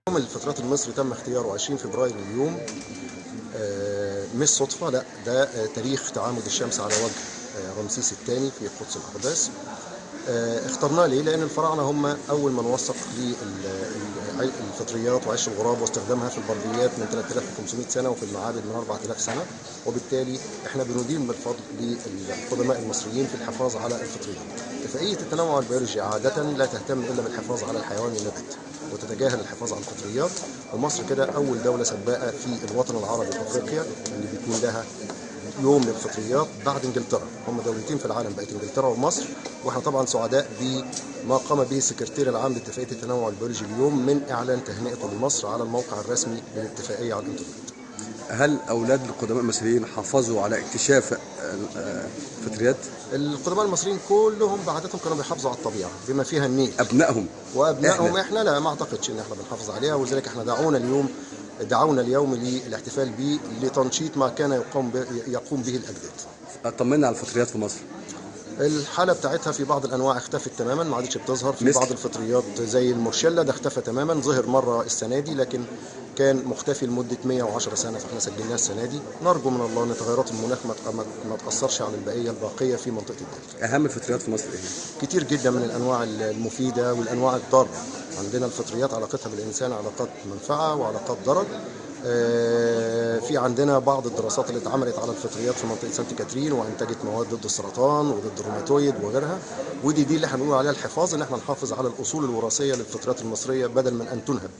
يوم الفطريات المصري تم اختياره 20 فبراير اليوم، مش صدفة، لا ده تاريخ تعامد الشمس على وجه رمسيس الثاني في قدس الأقداس. اخترناه ليه؟ لأن الفراعنة هم أول من وثق للفطريات وعش الغراب واستخدامها في البرديات من 3500 سنة وفي المعابد من 4000 سنة، وبالتالي احنا بندين بالفضل للقدماء المصريين في الحفاظ على الفطريات. اتفاقية التنوع البيولوجي عادة لا تهتم إلا بالحفاظ على الحيوان والنبات وتتجاهل الحفاظ على الفطريات، ومصر كده أول دولة سباقة في الوطن العربي وأفريقيا اللي بيكون لها يوم للفطريات بعد انجلترا. هم دولتين في العالم بقت انجلترا ومصر، واحنا طبعا سعداء بما قام به السكرتير العام لاتفاقيه التنوع البيولوجي اليوم من اعلان تهنئته لمصر على الموقع الرسمي للاتفاقيه على الانترنت. هل اولاد القدماء المصريين حافظوا على اكتشاف الفطريات؟ القدماء المصريين كلهم بعادتهم كانوا بيحافظوا على الطبيعة بما فيها النيل. ابنائهم وابنائهم احنا لا، ما اعتقدش ان احنا بنحافظ عليها، ولذلك احنا دعونا اليوم للاحتفال به لتنشيط ما كان يقوم به الاجداد. طمنا على الفطريات في مصر. الحالة بتاعتها في بعض الانواع اختفت تماما، ما عادتش بتظهر في مثل؟ بعض الفطريات زي المورشيلا ده اختفى تماما، ظهر مرة السنة دي لكن كان مختفي لمدة 110 سنة، فاحنا سجلناه السنة دي. نرجو من الله ان تغيرات المناخ ما تاثرش على البقية الباقية في منطقة الدلتا. اهم الفطريات في مصر ايه؟ كتير جدا من الانواع المفيدة والانواع الضارة. عندنا الفطريات علاقتها بالانسان علاقات منفعه وعلاقات ضرر. في عندنا بعض الدراسات اللي اتعملت على الفطريات في منطقة سانت كاترين وانتجت مواد ضد السرطان وضد الروماتويد وغيرها، ودي اللي احنا بنقول عليها الحفاظ، ان احنا نحافظ على الاصول الوراثية للفطريات المصرية بدل من ان تنهب.